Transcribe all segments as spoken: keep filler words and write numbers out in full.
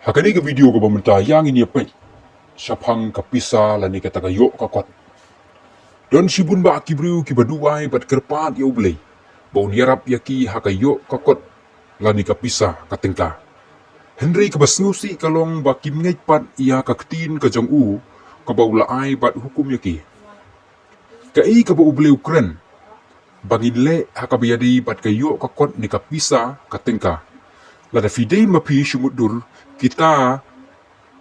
Ha kane ka video kaba mynta ïa ngin ïa peit shaphang ka pisa lane kata ka ïoh ka kot. Don shibun bah ki briew kiba duwai bad kyrpad ïa U Blei ba un ïarap ïa ki ha ka ïoh ka kot lane ka pisa, ka tyngka. Hynrei kaba sngewsih ka long ba kim ngeit pat ïa ka ktien ka jong u kaba u la ai bad hukum ïa ki. Kaei kaba U Blei u kren ba ngin leh ha kaba ïadei bad ka ïoh ka kot ne ka pisa, ka tyngka? Lada phi dei ma phi shu mutdur, kita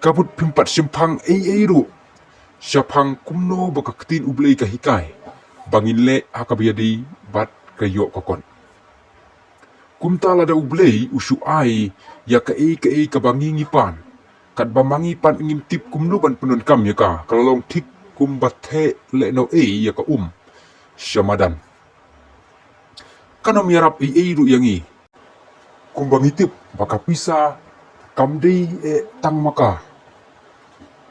ka mut phim pat shemphang ei ei ruh shaphang kumno ba ka ktien U Blei ka hikai ba ngin leh ha kaba ïadei bad ka ïoh ka kot. Kumta lada U Blei u shu ai ïa kaei kaei kaba ngi ngi pan, katba ma ngi pat ngim tip kumno ban pyndonkam ïa ka, ka la long thik kumba theh lehnohei ïa ka um sha madan. Kan ym ïarap ei ei ruh ïa ngi. Kumba ngi tip ba ka pisa kam dei eh tang ma ka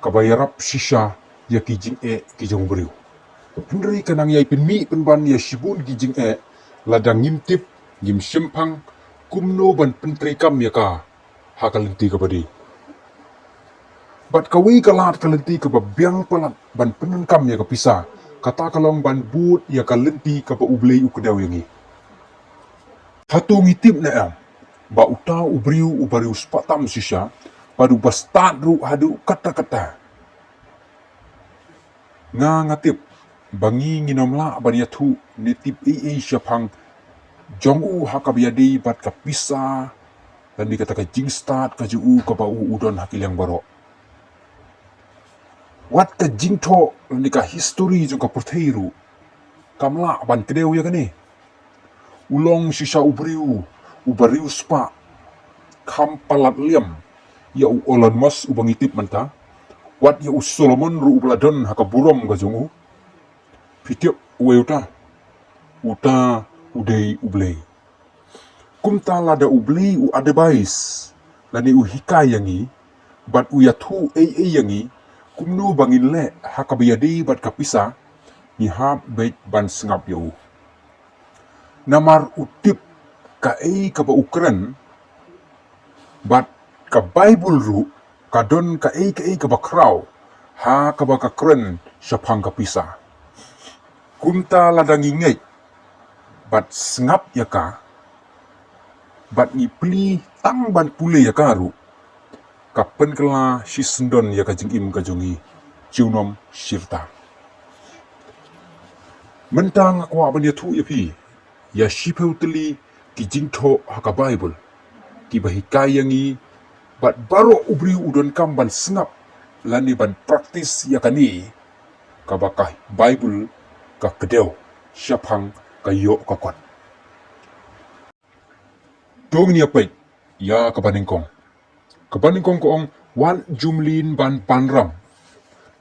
kaba ïarap shisha ïa ki jingeh ki jong u briew. Hynrei ka nang ïai pynmih pynban ïa shibun ki jingeh lada ngim tip, ngim shemphang kumno ban pyntreikam ïa ka ha ka lynti kaba dei. Bad kawei ka lad ka lynti kaba biang palat ban pyndonkam ïa ka pisa, kata ka long ban bud ïa ka lynti kaba U Blei u kdew ïa ngi. Hato ngi tip ne em ba uta u briew uba riewspah tam shisha bad uba stad ruh haduh katta katta? Nga nga tip ba ngi ngin ym lah ban ïathuh ne tip ei ei shaphang jong u ha kaba ïadei bad ka pisa lane kata ka jingstad ka jong u kaba u u don ha ki liang baroh. Wat ka jingthoh lane ka history jong ka pyrthei ruh kam lah ban kdew ïa kane. U long shisha u briew uba riewspah, kham palat liam ïa u Elon Musk uba ngi tip mynta, wat ïa u Solomon ruh uba la don ha ka burom ka jong u. Phi tip uei uta? Uta u dei U Blei. Kumta lada U Blei u advise lane u hikai ïa ngi bad u ïathuh ei ei ïa ngi kumno ba ngin leh ha kaba ïadei bad ka pisa, ngi hap beit ban sngap ïa u. Namar u tip kaei kaba u kren, bad ka Baibl ruh ka don kaei kaei kaba khraw ha kaba ka kren shaphang ka pisa. Kumta lada ngi ngeit bad sngap ïa ka bad ngi plie tang ban pule ïa ka ruh, ka pynkylla shisyndon ïa ka jingim ka jong ngi junom shirta. Mynta nga kwah ban ïathuh ïa phi ïa shiphew tylli ki jingthoh ha ka Baibl kiba hikai ïa ngi bad baroh u briew u donkam ban sngap lane ban praktis ïa kane kaba ka Baibl ka kdew shaphang ka ïoh ka kot. To ngin ïa peit ïa kaba nyngkong. Kaba nyngkong ka ong, wat ju mlien ban pan ram.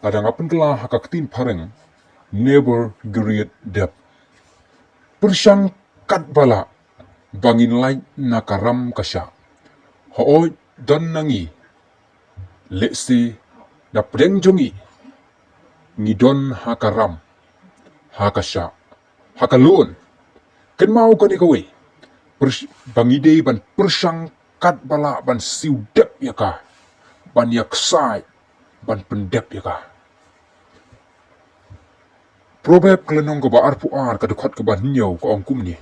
Lada nga pynkylla ha ka ktien phareng, never greet death. Pyrshang katba lah ba ngin lait na ka ram ka shah. Hooid, don na ngi, lehse na pdeng jong ngi ngi don ha ka ram, ha ka shah, ha ka lun. Kynmaw kane kawei, pyrsh-, ba ngi dei ban pyrshang katba lah ban siew dep ïa ka, ban ïa ksaid ban pyndep ïa ka. Proverb ka lynnong kaba arphew ar ka dkhot kaba hynñiew ka ong kumne: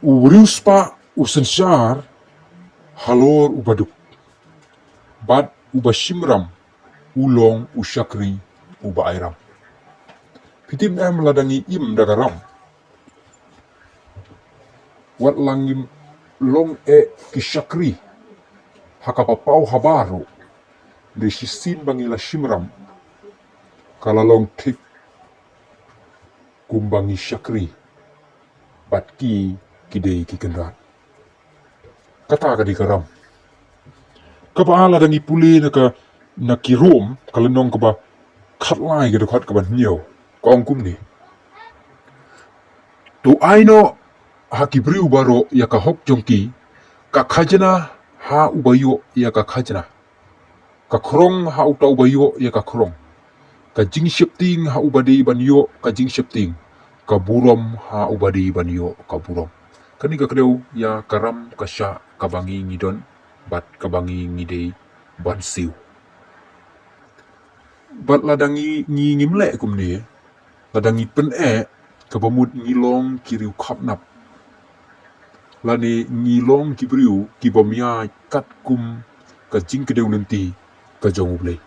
U riewspah u synshar halor u baduk, bad u bashim ram u long u shakri u ba ai ram. Phi tip em, lada ngi im da ka ram, wat la ngim long eh ki shakri ha kaba paw habar ruh, dei shisien ba ngi la shim ram, ka la long thik kumba ngi shakri bad ki, ki dei ki kynrad. Kata ka dei ka ram. Kaba ar, lada ngi pule na ka, na ki Rom ka lynnong kaba khatlai ka dkhot kaba hynñiew ka ong kumne: To ai noh ha ki briew baroh ïa ka hok jong ki, ka khajna ha uba ïoh ïa ka khajna, ka khrong ha uta uba ïoh ïa ka khrong, ka jingsheptieng ha uba dei ban ïoh ka jingsheptieng, ka burom ha uba dei ban ïoh ka burom. Kane ka kdew ïa ka ram ka shah kaba ngi ngi don bad kaba ngi ngi dei ban siew. Bad lada ngi ngi ngim leh kumne, lada ngi pyneh kaba mut ngi long ki riew khapnap, lane ngi long ki briew ki bym ïaid katkum ka jingkdew lynti ka jong U Blei.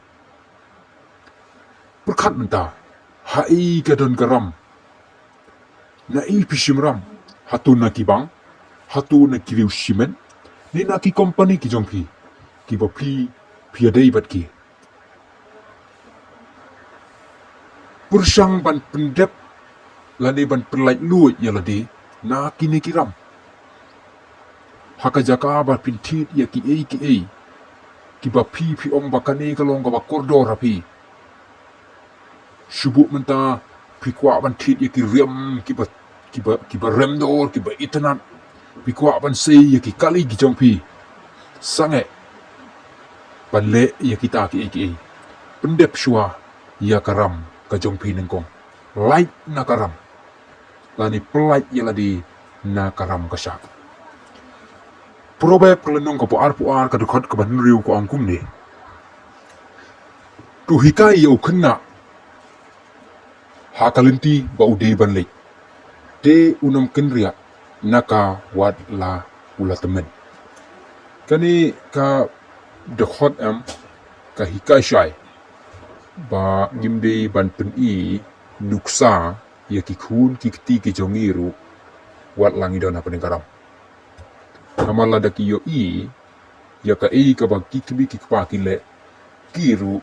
Pyrkhat mynta, ha ei ka don ka ram? Na ei phi shim ram? Hato na ki bank? Hato na ki riew shimet? Ne na ki company ki jong phi, kiba phi phi ïadei bad ki? Pyrshang ban pyndep lane ban pynlait luid ïa lade na kine ki ram, ha ka jaka ba phin thied ïa kiei kiei kiba phi phi ong ba kane ka long kaba kordor ha phi. Shu buh mynta phi kwah ban thied ïa ki riam kiba, kiba, kiba rem dor, kiba itynnad. Phi kwah ban sei ïa ki kali ki jong phi. Sangeh ban leh ïa kita kiei kiei, pyndep shuwa ïa ka ram ka jong phi nyngkong. Lait na ka ram, lane pynlait ïa lade na ka ram ka shah. Proverb ka lynnong kaba arphew ar, ka dkhot kaba hynriew ka ong kumne: To hikai ïa u khynnah ha ka lynti ba u dei ban leit, te un ym kynriah na ka wat la u la tymmen. Kane ka dkhot em ka hikai shai ba ngim dei ban pyni nuksa ïa ki khun ki kti ki jong ngi ruh wat la ngi don hapdeng ka ram. Namar lada ki ïohi ïa kaei kaba ki kmie ki kpa ki leh, ki ruh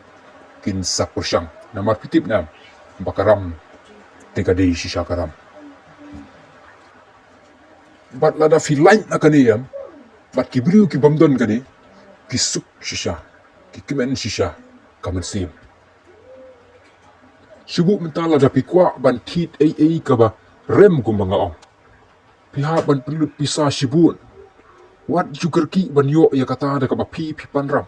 kin sa pyrshang. Namar phi tip ne em ba ka ram te ka dei shisha ka ram. Bad lada phi lait na kane em, bad ki briew ki bym don kane, ki suk shisha, ki kmen shisha ka mynsiem. Shu buh mynta lada phi kwah ban thied ei ei kaba rem kumba nga ong, phi hap ban pynlut pisa shibun. Wat ju kyrkieh ban ïoh ïa kata da kaba phi phi pan ram.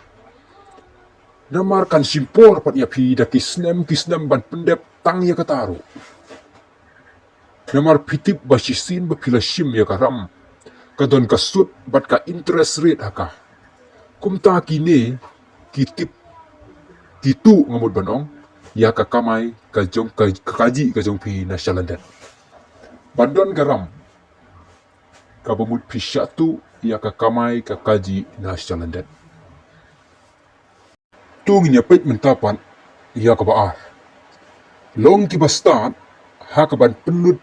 Namar kan shim por pat ïa phi da ki snem ki snem ban pyndep tang ïa kata ruh. Namar phi tip ba shisien ba phi la shim ïa ka ram, ka don ka sut bad ka interest rate ha ka. Kumta kine ki tip, ki tuh, nga mut ban ong, ïa ka kamai ka jong, ka, ka kajih ka jong phi na shalyndet. Ban don ka ram kaba mut phi shah tuh ïa ka kamai ka kajih na shalyndet. To ngin ïa peit mynta pat ïa kaba ar. Long kiba stad ha kaban pynlut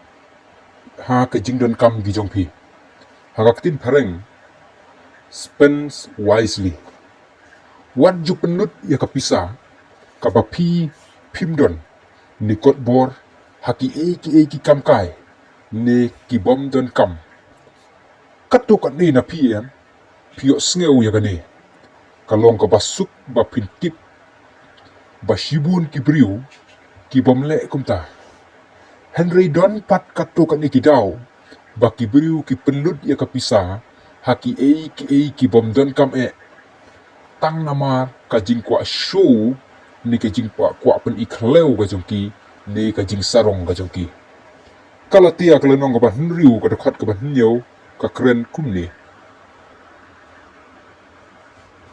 ha ka jingdonkam ki jong phi. Ha ka ktien phareng, spend wisely. Wat ju pynlut ïa ka pisa kaba phi phim don, ne kot bor ha kiei kiei ki kam kai ne ki bym don kam. Katto katne na phi em, phi ïohsngew ïa kane. Ka long kaba suk ba phin tip ba shibun ki briew ki bym leh kumta. Hynrei don pat katto katne ki daw ba ki briew ki pynlut ïa ka pisa ha kiei kiei ki bym don kam eh, tang namar ka jingkwah shuh ne ka jingkwah, kwah pyni khlaw ka jong ki ne ka jingsarong ka jong ki. Ka Galatia ka lynnong kaba hynriew ka dkhot kaba hynñiew ka kren kumne: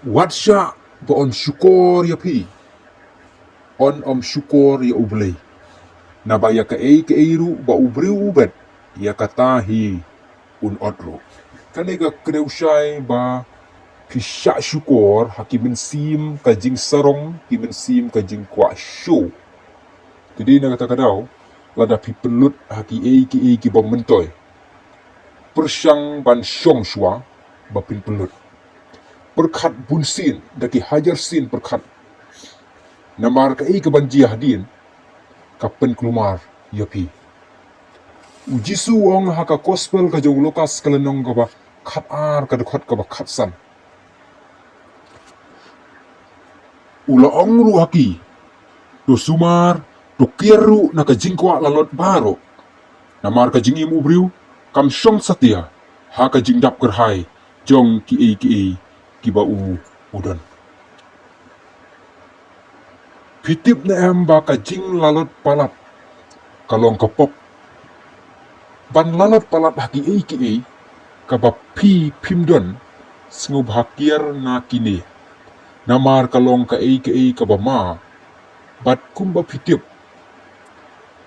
Wat shah ba yn shukor ïa phi, yn ym shukor ïa U Blei. Naba ïa kaei kaei ruh ba u briew u bet, ïa kata hi un ot ruh. Kane ka kdew shai ba phi shah shukor ha ki mynsiem ka jingsarong, ki mynsiem ka jingkwah shuh. Te dei na kata ka daw, lada phi pynlut ha kiei kiei ki bym myntoi, pyrshang ban shong shuwa ba phin pynlut. Pyrkhat bunsien, da ki hajar sien pyrkhat. Namar kaei kaban jia hadien ka pynkulmar ïa phi. U Jisu u ong ha ka gospel ka jong u Lukas ka lynnong kaba khatar ka dkhot kaba khatsan. U la ong ruh ha ki: To sumar, to kiar ruh na ka jingkwah lalot baroh. Namar ka jingim u briew kam shong satia ha ka jingdap kyrhai jong kiei kiei kiba u, u don. Phi tip ne em ba ka jinglalot palat ka long ka pop? Ban lalot palat ha kiei kiei kaba phi phim don, Sngewbha kiar na kine, namar ka long kaei kaei kaba ma, bad kumba phi tip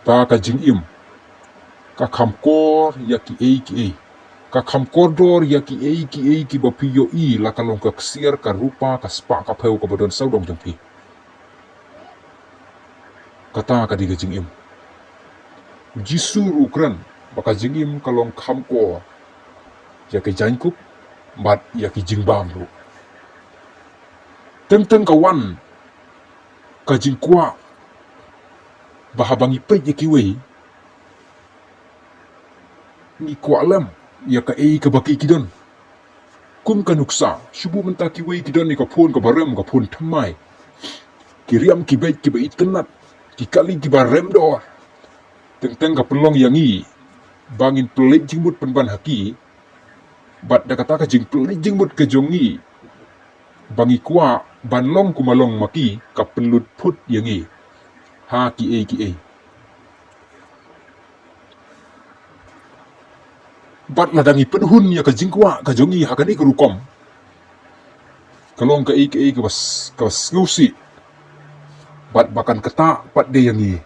ba ka jingim ka kham kor ïa kiei kiei, ka kham kordor ïa kiei kiei kiba phi ïohi, la ka long ka ksiar, ka rupa, ka spah, ka phew kaba don sawdong jong phi. Kata ka dei ka jingim. U Jisu ruh u kren ba ka jingim ka long kham kor ïa ki jaiñkup bad ïa ki jingbam ruh. Teng teng ka wan ka jingkwah ba haba ngi peit ïa kiwei, ngi kwah lem ïa kaei kaba ki ki don. Kum ka nuksa, shu buh mynta kiwei ki don ïa ka phone kaba rem, ka phone thymmai. Ki riam ki beit kiba itynnat, ki kali kiba rem dor. Teng teng ka pynlong ïa ngi ba ngin pynleit jingmut pynban ha ki. Bad da kata ka jingpynleit jingmut ka jong ngi, ba ngi kwah ban long kumba long ma ki, ka pynlut phut ïa ngi ha kiei kiei. Bad lada ngi pynhun ïa ka jingkwah ka jong ngi ha kane ka rukom, ka long kaei kaei kaba s-, kaba sngewsih, bad ba kan ktah pat de ïa ngi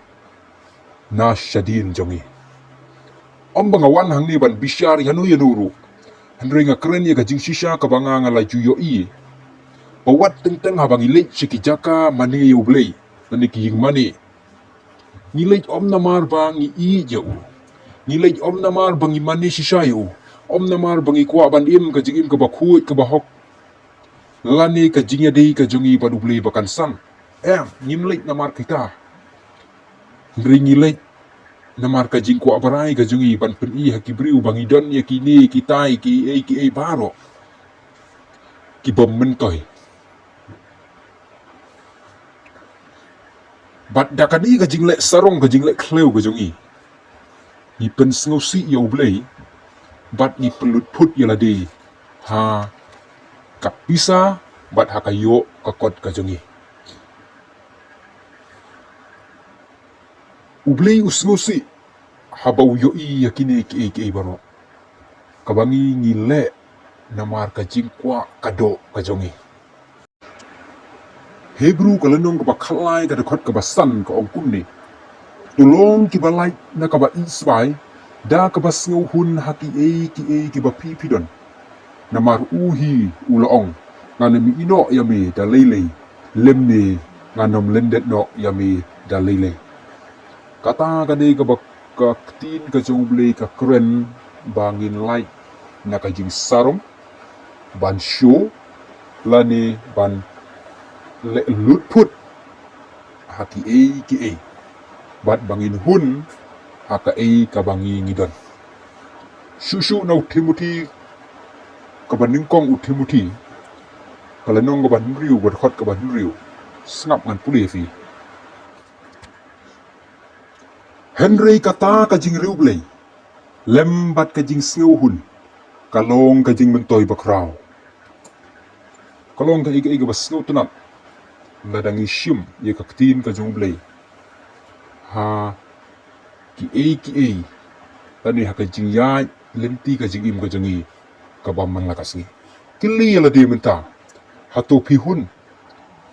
na shadien jong ngi. Ym ba nga wan hangne ban bishar ïano ïano ruh, hynrei nga kren ïa ka jingshisha kaba nga nga la ju ïohi. Ba wat teng teng haba ngi leit sha ki jaka mane ïa U Blei, lane ki ïing mane, ngi leit ym namar ba ngi ïeit ïa u. Ngi leit ym namar ba ngi mane shisha ïa u. Ym namar ba ngi kwah ban im ka jingim kaba khuid kaba hok, lane ka jingïadei ka jong ngi bad U Blei ba kan san. Em, ngim leit namar kita. Hynrei ngi leit namar ka jingkwah brai ka jong ngi ban pyni ha ki briew ba ngi don ïa kine kitai kiei kiei baroh kiba myntoi. Bad da kane ka jingleh sarong, ka jingleh khlem ka jong ngi, ngi pynsngewsih ïa U Blei, bad ngi pynlut phut ïa lade ha ka pisa, bad ha ka ïoh ka kot ka jong ngi. U Blei u sngewsih haba u ïohi ïa kine kiei kiei baroh kaba ngi ngi leh namar ka jingkwah ka doh ka jong ngi. Hebru ka lynnong kaba khatlai ka dkhot kaba san ka ong kumne: To long kiba lait na kaba ïeit-sbai da kaba sngewhun ha kiei kiei kiba phi phi don. Namar u hi u la ong, ngan ym ïehnoh ïa me da lei lei, lymne ngan ym lyndet noh ïa me da lei lei. Kata ka dei kaba ka ktien ka jong U Blei ka kren ba ngin lait na ka jingsarong, ban shu, lane ban leh lut phut ha kiei kiei, bad ba ngin hun ha kaei kaba ngi ngi don. Shuh shuh na u Timothi kaba nyngkong, u Timothi ka lynnong kaba hynriew, ka dkhot kaba hynriew. Sngap ngan pule ïa phi. Hynrei kata ka jingriewblei lem bad ka jingsngewhun ka long ka jingmyntoi bakhraw. Ka long kaei kaei kaba sngewtynnat lada ngi shim ïa ka ktien ka jong U Blei ha kiei kiei, lane ha ka jingïaid lynti ka jingim ka jong ngi kaba man la ka sngi. Kylli ïa lade mynta, hato phi hun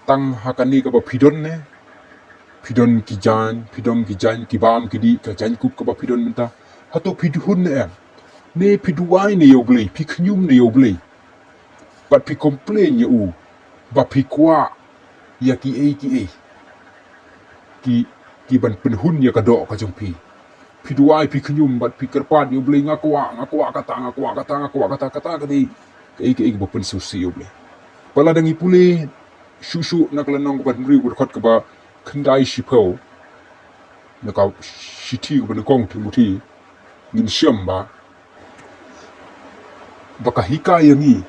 tang ha kane kaba phi don ne? Phi don ki jaiñ, phi don ki jaiñ, ki bam ki dih, ka jaiñkup kaba phi don mynta, hato phi hun ne em? Ne phi duwai ne ïa U Blei, phi khñium ne ïa U Blei, bad phi complain ïa u ba phi kwah ïa kiei kiei ki, ki ban pynhun ïa ka doh ka jong phi? Phi duwai, phi khñium bad phi kyrpad ïa U Blei, nga kwah, nga kwah kata, nga kwah kata, nga kwah kata, kata ka dei kaei kaei kaba pynsngewsih ïa U Blei. Ba lada ngi pule shuh shuh na ka lynnong kaba hynriew, ka dkhot kaba khyndai shiphew, na ka shithi kaba nyngkong Timothi, ngin shem ba, ba ka hikai ïa ngi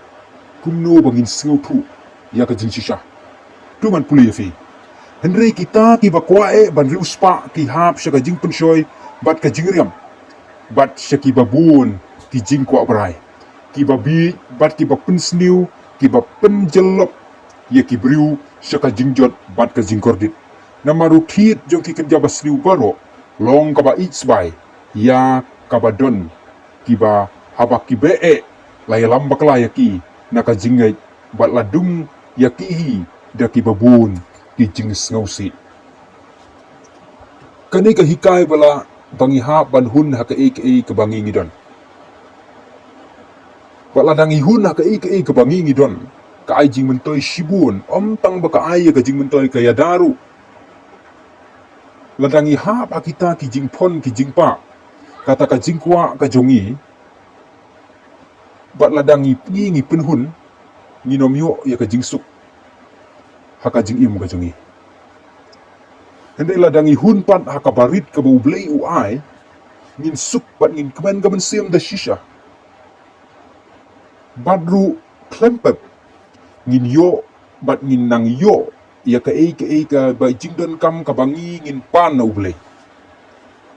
kumno ba ngin sngewthuh ïa ka jingshisha. To ngan pule ïa phi. Hynrei kita kiba kwah eh ban riewspah ki hap sha ka jingpynshoi bad ka jingriam, bad sha kiba bun ki jingkwah brai, kiba bieit bad kiba pynsniew, kiba pynjyllop ïa ki briew sha ka jingjot bad ka jingkordit. Namar u thied jong ki kynja basniew baroh long kaba ïeit sbai ïa kaba don, kiba haba ki beh eh la ïalam bakla ïa ki, na ka jingngeit, bad la dung ïa ki hi da kiba bun ki jingsngewsih. Kane ka hikai ba la, ba ngi hap ban hun ha kaei kaei kaba ngi ngi don. Bad lada ngi hun ha kaei kaei kaba ngi ngi don, ka ai jingmyntoi shibun, ym tang ba ka ai ïa ka jingmyntoi, ka ïada ruh. Lada ngi hap ha kita ki jingphon ki jingpah, kata ka jingkwah ka jong ngi, bad lada ngi, ngi, ngi pynhun, ngin ym ïoh ïa ka jingsuk ha ka jingim ka jong ngi. Hynrei lada ngi hun pat ha kaba rit kaba U Blei u ai, ngin suk bad ngin kmen ka mynsiem da shisha. Bad ruh khlem pep, ngin ïoh bad ngin nang ïoh ïa kaei kaei kaba jingdonkam kaba ngi ngin pan na U Blei.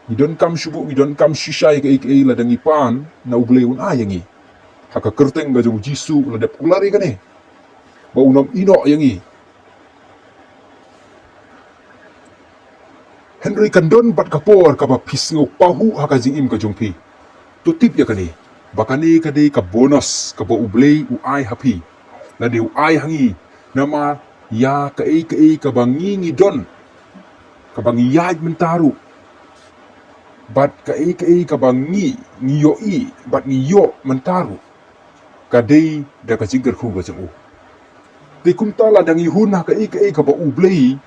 Ngi donkam shuh, ngi donkam shisha ïa kaei kaei, lada ngi pan na U Blei un ai ïa ngi. Ha ka kyrteng ka jong U Jisu la dep kular ïa kane, ba un ym ïehnoh ïa ngi. Hynrei kan don bad ka por kaba phi sngew pahuh ha ka jingim ka jong phi. To tip ïa kane, ba kane ka dei ka bonus kaba U Blei u ai ha phi, lane u ai ha ngi. Namar ïa kaei kaei kaba ngi ngi don, kaba ngi ïaid mynta ruh, bad kaei kaei kaba ngi ngi ïohi bad ngi ïoh mynta ruh, ka dei da ka jingkyrkhu ka jong u. Te kumta lada ngi hun ha kaei kaei kaba U Blei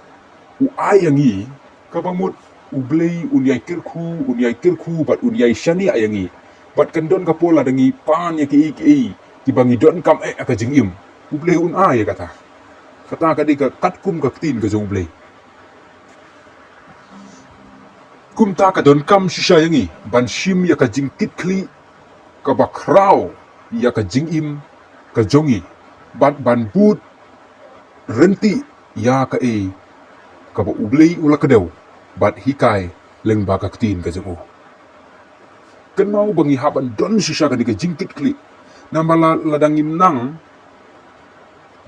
u ai ïa ngi, kaba mut U Blei un ïai kyrkhu, un ïai kyrkhu bad un ïai shaniah ïa ngi. Bad kan don ka por lada ngi pan ïa kaei kaei kiba ngi donkam eh ha ka jingim, U Blei un ai ïa kata. Kata ka dei ka katkum ka ktien ka jong U Blei. Kumta ka donkam shisha ïa ngi ban shim ïa ka jingkitkhlieh kaba khraw ïa ka jingim ka jong ngi, bad ban bud ryntih ïa kaei kaba U Blei u la kdew bad hikai lyngba ka ktien ka jong u. Kynmaw ba ngi hap ban don shisha kane ka jingkitkhlieh. Namar la, lada ngim nang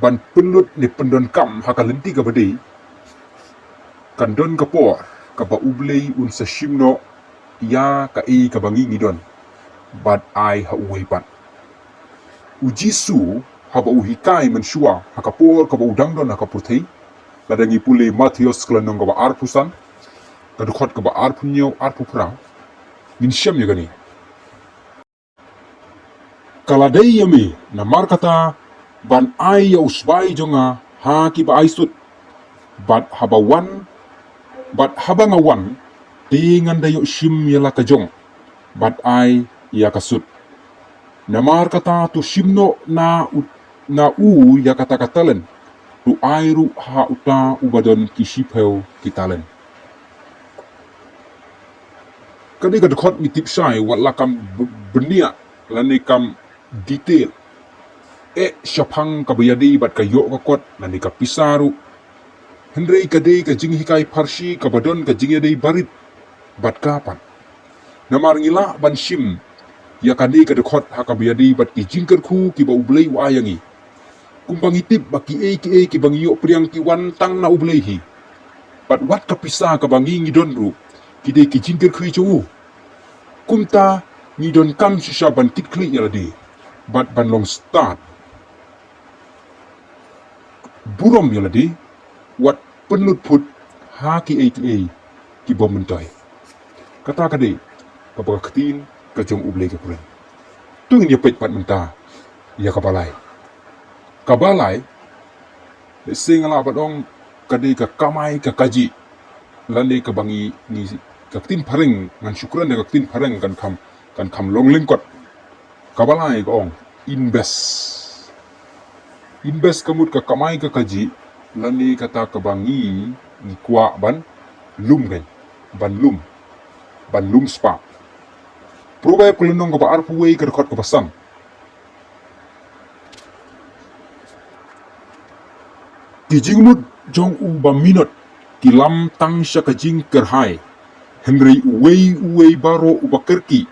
ban pynlut ne pyndonkam ha ka lynti kaba dei, kan don ka por kaba U Blei un sa shim noh ïa kaei kaba ngi ngi don bad ai ha uwei pat. U Jisu haba u hikai mynshuwa ha ka por kaba u dang don ha ka pyrthei, lada ngi pule Mathaios ka lynnong kaba arphew san, ka dkhot kaba arphew hynñiew, arphew phra, ngin shem ïa kane. Ka la dei ïa me, namar kata, ban ai ïa u sbai jong nga ha kiba ai sut. Bad haba wan, bad haba nga wan, te ngan da ïoh shim ïa la ka jong, bad ai ïa ka sut. Namar kata to shim noh na u, na u ïa kata ka talent, to ai ruh ha uta uba don ki shiphew ki talent. Kane ka dkhot ngi tip shai, wat la kam b-, bniah lane kam detail eh shaphang kaba ïadei bad ka ïoh ka kot lane ka pisa ruh. Hynrei ka dei ka jinghikai pharshi kaba don ka jingïadei barit bad ka pat. Namar ngi lah ban shim ïa kane ka dkhot ha kaba ïadei bad ki jingkyrkhu kiba U Blei u ai ïa ngi. Kumba ngi tip ba kiei kiei kiba ngi ïoh pdiang ki wan tang na U Blei hi. Bad wat ka pisa kaba ngi ngi don ruh, ki dei ki jingkyrkhu jong u. Kumta ngi donkam shisha ban kitkhlieh ïa lade bad ban long stad. Burom ïa lade, wat pynlut phut ha kiei kiei ki bym myntoi. Kata ka dei kaba ka ktien ka jong U Blei ka kren. To ngin ïa peit pat mynta ïa kaba lai. Kaba lai, lehse nga lah ban ong ka dei ka kamai ka kajih. Lane kaba ngi, ngi, ka ktien phareng, ngan shu kren da ka ktien phareng kan kham, kan kham long lyngkot. Kaba lai ka ong, invest. Invest ka mut ka kamai ka kajih, lane kata kaba ngi, ngi kwah ban lum kan, ban lum, ban lum spah. Proverb ka lynnong kaba arphew wei ka dkhot kaba san. Ki jingmut jong u ba minot ki lam tang sha ka jingkyrhai, hynrei uwei uwei baroh uba kyrkieh,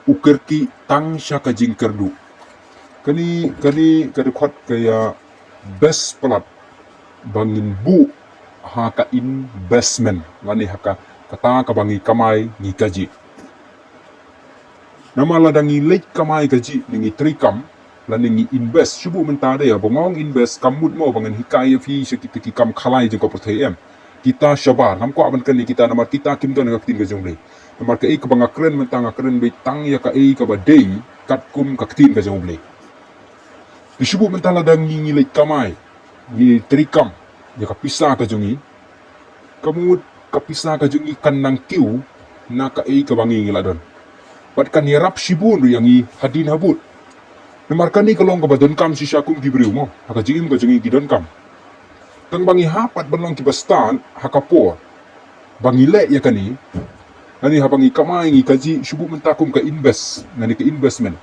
u kyrkieh tang sha ka jingkyrduh. Kane, kane ka dkhot ka ïa best palat ba ngin buh ha ka investment, lane ha ka, kata kaba ngi kamai ngi kajih. Namar lada ngi leit kamai kajih ne ngi treikam, lane ngi invest. Shu buh mynta de, ba nga ong invest kam mut mo ba ngan hikai ïa phi sha kita ki kam khalai jong ka pyrthei, em. Kita shabar, ngam kwah ban kren ïa kita namar kita kim don ha ka ktien ka jong U Blei. Namar kaei kaba nga kren mynta nga kren beit tang ïa kaei kaba dei katkum ka ktien ka jong U Blei. Te shu buh mynta lada ngi, ngi leit kamai, ngi treikam ïa ka pisa ka jong ngi, ka mut ka pisa ka jong ngi kan nang kiew na kaei kaba ngi, ngi la don. Bad kan ïarap shibun ruh ïa ngi hadien habud. Namar kane ka long kaba donkam shisha kum ki briew mo, ha ka jingim ka jong ngi ki donkam. Tang ba ngi hap pat ban long kiba stad ha ka por ba ngi leh ïa kane, lane haba ngi kamai ngi kajih, shu buh mynta kum ka invest, lane ka investment.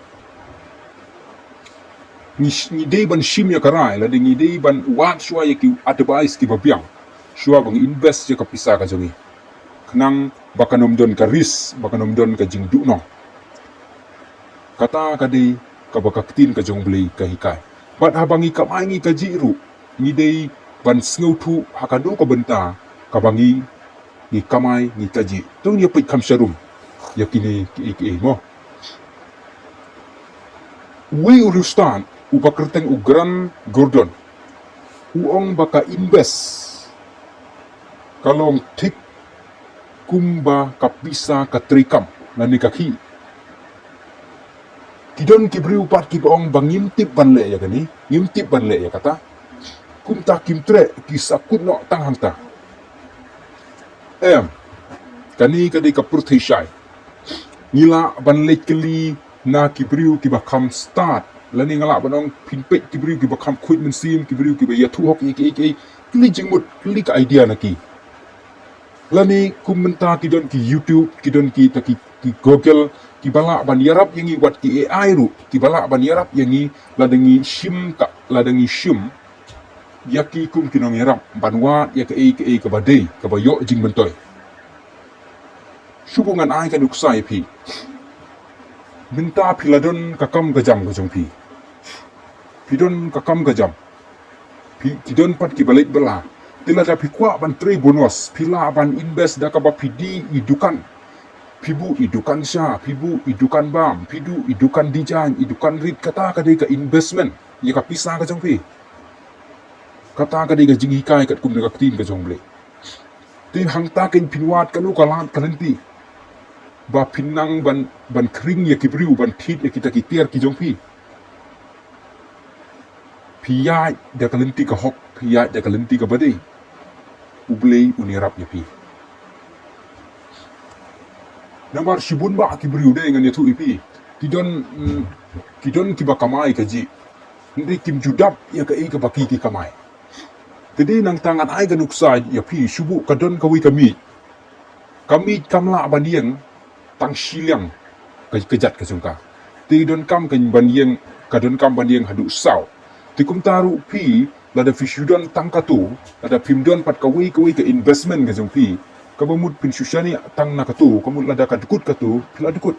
Ngi sh-, ngi dei ban shim ïa ka rai, lane ngi dei ban wad shuwa ïa ki advice kiba biang shuwa ba ngi invest ïa ka pisa ka jong ngi. Khnang ba kan ym don ka risk, ba kan ym don ka jingduhnong. Kata ka dei kaba ka ktien ka jong U Blei ka hikai. Bad haba ngi kamai ngi kajih ruh, ngi dei ban sngewthuh ha kano ka bynta kaba ngi, ngi kamai ngi kajih. To ngin ïa peit kham sharum ïa kine kiei kiei mo. Uwei u riewstad uba kyrteng u Grant Gordon u ong ba ka invest ka long thik kumba ka pisa ka treikam lane ka khih. Ki don ki briew pat kiba ong ba ngim tip ban leh ïa kane, ngim tip ban leh ïa kata. Kumta kim treh, ki sa kut noh tang hangta. Em, kane ka dei ka pyrthei shai. Ngi lah ban leit kylli na ki briew kiba kham stad, lane nga lah ban ong phin peit ki briew kiba kham khuid mynsiem, ki briew kiba ïathuh hok ïa kiei kiei, kylli jingmut, kylli ka idea na ki. Lane kum mynta ki don ki YouTube, ki don kita ki, ki Google, kiba lah ban ïarap ïa ngi, wat ki A I ruh kiba lah ban ïarap ïa ngi, lada ngi shim ka, lada ngi shim ïa ki kum ki nongïarap ban wad ïa kaei kaei kaba dei, kaba ïoh jingmyntoi. Shu buh ngan ai ka nuksa ïa phi. Mynta phi la don ka kam ka jam ka jong phi. Phi don ka kam ka jam. Phi, ki don pat kiba leit bylla. Te lada phi kwah ban trei bonus, phi lah ban invest da kaba phi die i dukan. Phi buh i dukan sha, phi buh i dukan bam, phi buh i dukan design, i dukan rit, kata ka dei ka investment ïa ka pisa ka jong phi. Kata ka dei ka jinghikai katkum da ka ktien ka jong U Blei. Te hangta kan pynwad kano ka lad ka lynti ba phin nang ban, ban khring ïa ki briew, ban thied ïa kita ki tiar ki jong phi. Phi ïaid da ka lynti ka hok, phi ïaid da ka lynti kaba dei, U Blei un ïarap ïa phi. Namar shibun bah ki briew, dei ngan ïathuh ïa phi, ki don, mm, ki don kiba kamai kajih, hynrei kim ju dap ïa kaei kaba ki, ki kamai. Te dei nangta ngan ai ka nuksa ïa phi, shu buh ka don kawei ka miej. Ka miej kam lah ban ïeng tang shiliang ka, ka jat ka jong ka. Te donkam ka ban ïeng, ka donkam ban ïeng haduh saw. Te kumta ruh phi, lada phi shu don tang kato, lada phim don pat kawei kawei ka investment ka jong phi, kaba mut phin shu shaniah tang na kato, ka mut lada ka dkut kato, phi la dkut.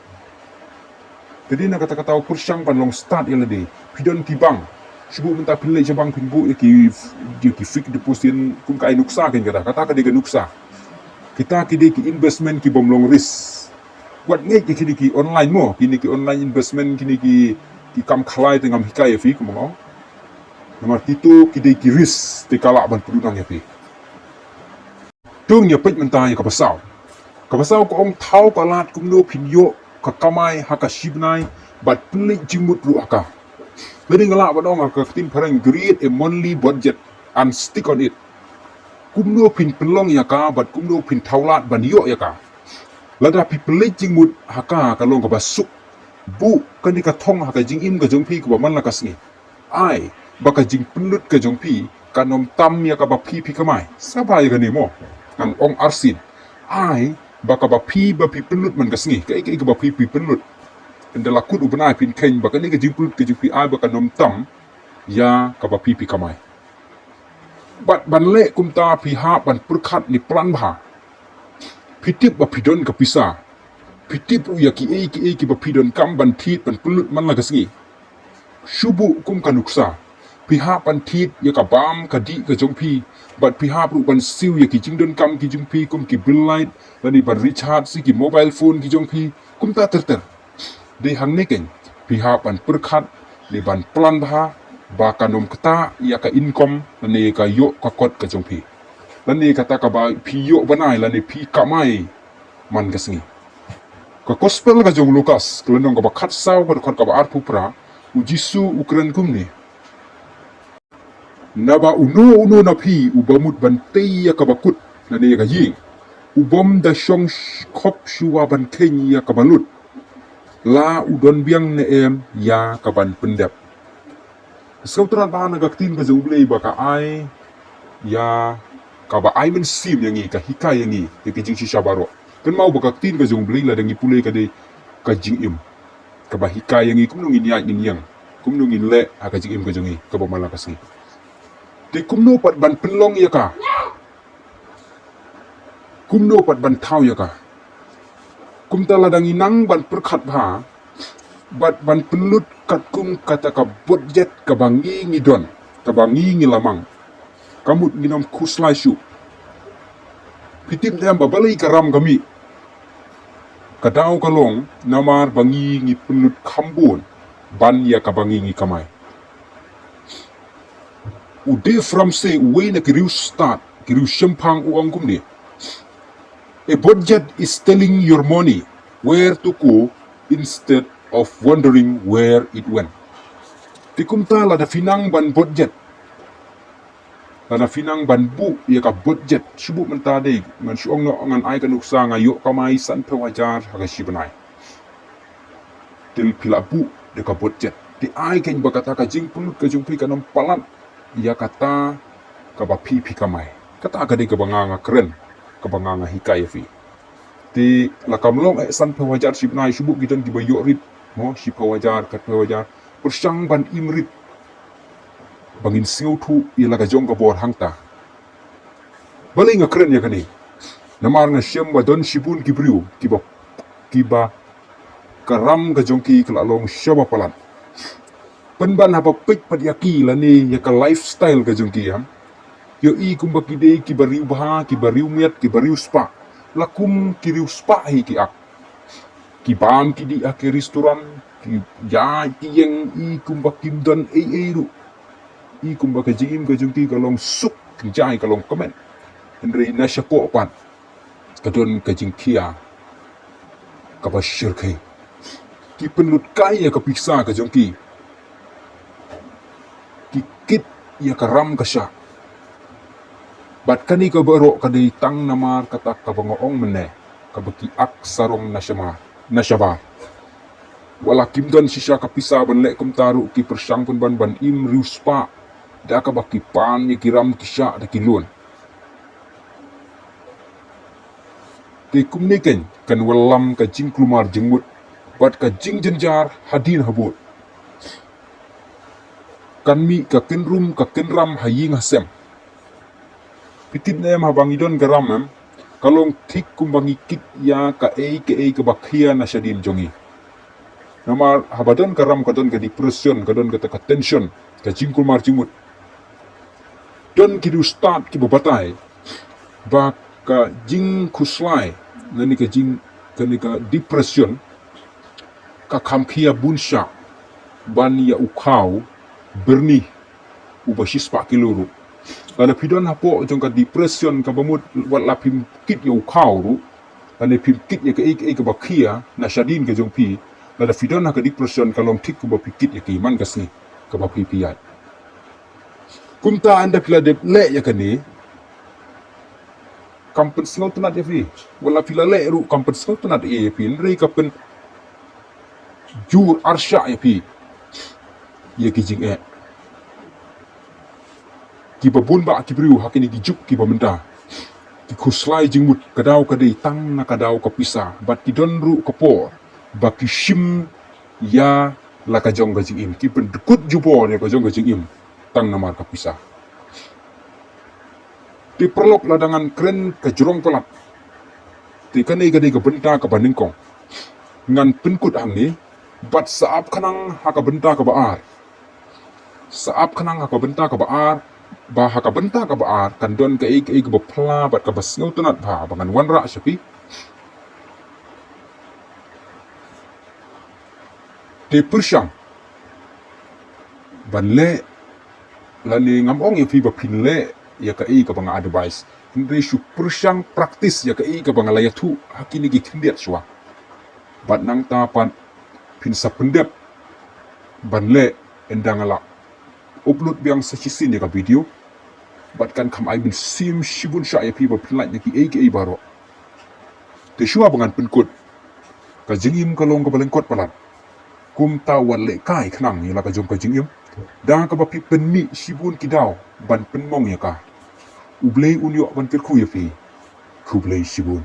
Te dei na kata kata u pyrshang ban long stad ïa lade. Phi don ki bank, shu buh mynta phin leit sha bank phin buh ïa ki, ïa ki fixed deposit, kum ka ai nuksa kan kata, kata ka dei ka nuksa. Kita ki dei ki investment ki bym long risk. Wat ngeit ïa kine ki online mo, kine ki online investment, kine ki, ki kam khalai te ngam hikai ïa phi kumno. Namar kito ki dei ki risk, te ka lah ban pynduhnong ïa phi. To ngin ïa peit mynta ïa kaba saw. Kaba saw ka ong thaw ka lad kumno phin ïoh ka kamai ha ka shi bnai bad pynleit jingmut ruh ha ka. Lane nga lah ban ong ha ka ktien phareng, create a monthly budget and stick on it. Kumno phin pynlong ïa ka bad kumno phin thaw lad ban ïoh ïa ka. Lada phi pynleit jingmut ha ka, ka long kaba suk. Buh kane ka thong ha ka jingim ka jong phi kaba man la ka sngi. Ai ba ka jingpynlut ka jong phi kan ym tam ïa kaba phi phi kamai. Sngap bha ïa kane mo. Ngan ong arsien. Ai ba kaba phi ba phi pynlut man ka sngi, kaei kaei kaba phi phi pynlut, ynda la kut u bnai phin kheiñ ba kane ka jingpynlut ka jong phi ai ba kan ym tam ïa kaba phi phi kamai. Bad ban leh kumta phi hap ban pyrkhat ne plan bha. Phi tip ba phi don ka pisa. Phi tip ruh ïa kiei kiei kiba phi donkam ban thied ban pynlut man la ka sngi. Shu buh kum ka nuksa. Phi hap ban thied ïa ka bam ka dih ka jong phi. Bad phi hap ruh ban siew ïa ki jingdonkam ki jong phi kum ki bill light, lane ban recharge ïa ki mobile phone ki jong phi. Kumta ter ter. Dei hangne keiñ phi hap ban pyrkhat Leh ban plan bha ba kan ym ktah ïa ka income lane ka ïoh ka kot ka jong phi, lane kata kaba phi ïoh bnai lane phi kamai man ka sngi. Ka Gospel ka jong u Lukas, ka lynnong kaba khatsaw, ka dkhot kaba arphew phra, u Jisu u kren kumne: Naba uno uno na phi uba mut ban tei ïa kaba kut lane ïa ka ïing, u bym da shong sh- khop shuwa ban kheiñ ïa kaba lut, la u don biang ne em ïa ka ban pyndep. Sngewtynnat bha na ka ktien ka jong U Blei ba ka ai ïa kaba ai mynsiem ïa ngi, ka hikai ïa ngi ïa ki jingshisha baroh. Kynmaw ba ka ktien ka jong U Blei lada ngi pule ka dei ka jingim kaba hikai ïa ngi kumno ngin ïaid ngin ïeng, kumno ngin leh ha ka jingim ka jong ngi kaba man la ka sngi. Te kumno pat ban pynlong ïa ka, kumno pat ban thaw ïa ka. Kumta lada ngi nang ban pyrkhat bha bad ban pynlut katkum kata ka budget kaba ngi ngi don, kaba ngi ngi la mang, ka mut ngin ym khuslai shuh. Phi tip ne em ba balei ka ram ka mih? Ka daw ka long namar ba ngi ngi pynlut kham bun ban ïa kaba ngi ngi kamai. U Dave Ramsey, uwei na ki riewstad, ki riewshemphang, u ong kumne: A budget is telling your money where to go instead of wondering where it went. Te kumta lada phi nang ban budget, lada phi nang ban buh ïa ka budget, shu buh mynta dei, ngan shu ong noh, ngan ai ka nuksa, nga ïoh kamai sanphew hajar ha ka shi bnai. Te phi la buh da ka budget. Te ai keiñ ba kata ka jingpynlut ka jong phi kan ym palat ïa kata kaba phi phi kamai. Kata ka dei kaba nga nga kren, kaba nga nga hikai ïa phi. Te la kam long eh sanphew hajar shi bnai, shu buh ki don kiba ïoh rit mo shiphew hajar, khatphew hajar. Pyrshang ban im rit ba ngin sngewthuh ïa la ka jong ka bor hangta. Balei nga kren ïa kane? Namar nga shem ba don shibun ki briew kiba, kiba ka ram ka jong ki ka la long shaba palat. Pynban haba peit pat ïa ki lane ïa ka lifestyle ka jong ki, ïa, ïohi kumba ki dei kiba riewbha, kiba riewmiat, kiba riewspah. La kum ki riewspah hi ki ak. Ki bam ki dih ha ki restaurant, ki ïaid ki ïeng, i kumba kim don ei ei ruh. I kumba ka jingim ka jong ki ka long suk, ka jai ka long kmen. Hynrei na shapoh pat ka don ka jingkhia kaba shyrkhei. Ki pynlut kai ïa ka pisa ka jong ki, ki kit ïa ka ram ka shah. Bad kane ka baroh ka dei tang namar kata kaba nga ong mynne, kaba ki ak sarong na shama, na shabar. Wat la kim don shisha ka pisa ban leh kumta ruh, ki pyrshang pynban ban im riewspah da kaba ki pan ïa ki ram ki shah da ki loan. Te kumne keiñ kan wallam ka jingkulmar jingmut bad ka jingjynjar hadien habud. Kan mih ka kynrum ka kynram ha ïing ha sem. Phi tip ne em, haba ngi don ka ram em, ka long thik kumba ngi kit ïa kaei kaei kaba khia na shadien jong ngi. Namar haba don ka ram ka don ka depression, ka don kata ka tension, ka jingkulmar jingmut. Don ki riewstad kiba batai ba ka jingkhuslai, kane ka jing, kane ka depression, ka kham khia bun shah ban ïa u khaw byrni uba shispah kilo ruh. Lada phi don hapoh jong ka depression kaba mut wat la phim kit ïa u khaw ruh, lane phim kit ïa kaei kaei kaba khia na shadien ka jong phi, lada phi don ha ka depression ka long thik kumba phi kit ïa ki man ka sngi kaba phi phi ïaid. Kumta ynda phi la dep leh ïa kane, kam pynsngewtynnat ïa phi. Wat la phi la leh ruh kam pynsngewtynnat ïa phi, hynrei ka pynjur arshah ïa phi ïa ki jingeh. Kiba bun bah ki briew ha kine ki juk kiba mynta ki khuslai jingmut, ka daw ka dei tang na ka daw ka pisa, bad ki don ruh ka por ba ki shim ïa la ka jong ka jingim, ki pyndkut jubor ïa ka jong ka jingim tang namar ka pisa. Te paralok, lada ngan kren ka jrong palat, te kane ka dei ka bynta kaba nyngkong. Ngan pynkut hangne bad sa ap khnang ha ka bynta kaba ar. Sa ap khnang ha ka bynta kaba ar, ba ha ka bynta kaba ar kan don kaei kaei kaba pla bad kaba sngewtynnat bha ba ngan wanrah sha phi. Te pyrshang Ban leh, lane ngam ong ïa phi ba phin leh ïa kaei kaba nga advice, hynrei shu pyrshang practice ïa kaei kaba nga la ïathuh ha kine ki khyndiat shuwa. Bad nangta pat phin sa pyndep ban leh. Ynda nga la upload biang sa shisien ïa ka video, bad kan kham ai mynsiem shibun shah ïa phi ba phin lait na kiei kiei baroh. Te shuwa ba ngan pynkut, ka jingim ka long kaba lyngkot palat. Kumta wat lehkai khnang ïa la ka jong ka jingim, da kaba phi pynmih shibun ki daw ban pynmong ïa ka. U Blei un ïoh ban kyrkhu ïa phi. Khublei shibun.